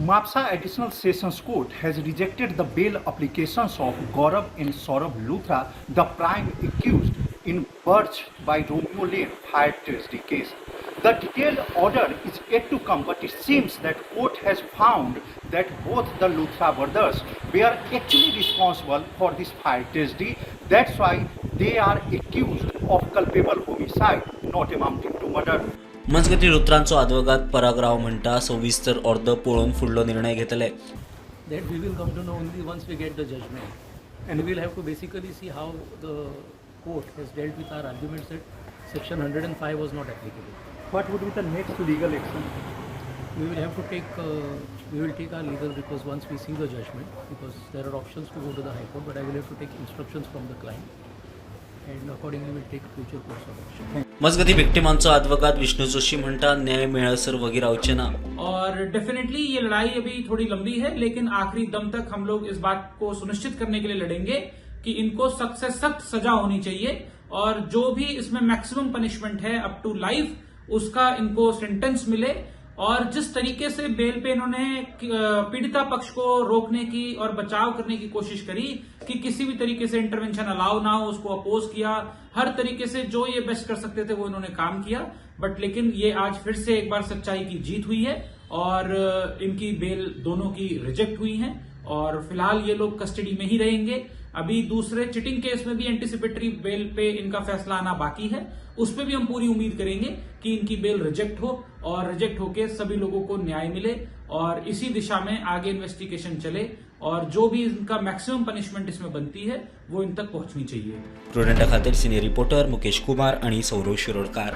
Mapsa Additional Sessions Court has rejected the bail applications of Gaurav and Saurabh Luthra, the prime accused in Birch by Romeo Lane fire tragedy case. The detailed order is yet to come, but it seems that court has found that both the Luthra brothers were actually responsible for this fire tragedy. That's why they are accused of culpable homicide, not amounting to murder. मजगतीं लुथरांचो आदवोगाद पराग राव म्हणटा सविस्तर ऑर्द पळोवन फुडलो निर्णय घेतले. That we will come to know only once we get the judgment. And we will have to basically see how the court has dealt with our arguments that section 105 was not applicable. What would be the next legal action? We will have to take, we will take our legal recourse once we see the judgment, because there are options to go to the High Court, but I will have to take instructions from the client and accordingly we'll take future course of action. मजगतीं विक्टिमांचो आदवोगाद विष्णू जोशी म्हणटा न्याय मेळसर वगी रावचे ना. और definitely ये लड़ाई अभी थोड़ी लंबी है, लेकिन आखिरी दम तक हम लोग इस बात को सुनिश्चित करने के लिए लड़ेंगे कि इनको सख्त से सख्त सजा होनी चाहिए और जो भी इसमें मैक्सिमम पनिशमेंट है, अप टू लाइफ, उसका इनको सेंटेंस मिले. और जिस तरीके से बेल पे इन्होंने पीड़िता पक्ष को रोकने की और बचाव करने की कोशिश करी कि किसी भी तरीके से इंटरवेंशन अलाउ ना हो, उसको अपोज किया, हर तरीके से जो ये बेस्ट कर सकते थे वो इन्होंने काम किया. बट लेकिन ये आज फिर से एक बार सच्चाई की जीत हुई है और इनकी बेल दोनों की रिजेक्ट हुई है और फिलहाल ये लोग कस्टडी में ही रहेंगे. अभी दूसरे चिटिंग केस में भी एंटिसिपेटरी बेल पे इनका फैसला आना बाकी है. उस पर भी हम पूरी उम्मीद करेंगे कि इनकी बेल रिजेक्ट हो और रिजेक्ट होके सभी लोगों को न्याय मिले और इसी दिशा में आगे इन्वेस्टिगेशन चले और जो भी इनका मैक्सिमम पनिशमेंट इसमें बनती है, वो इन तक पहुंचनी चाहिए. प्रुडंटा खातीर सिनियर रिपोर्टर मुकेश कुमार आणि सौरव शिरोडकार.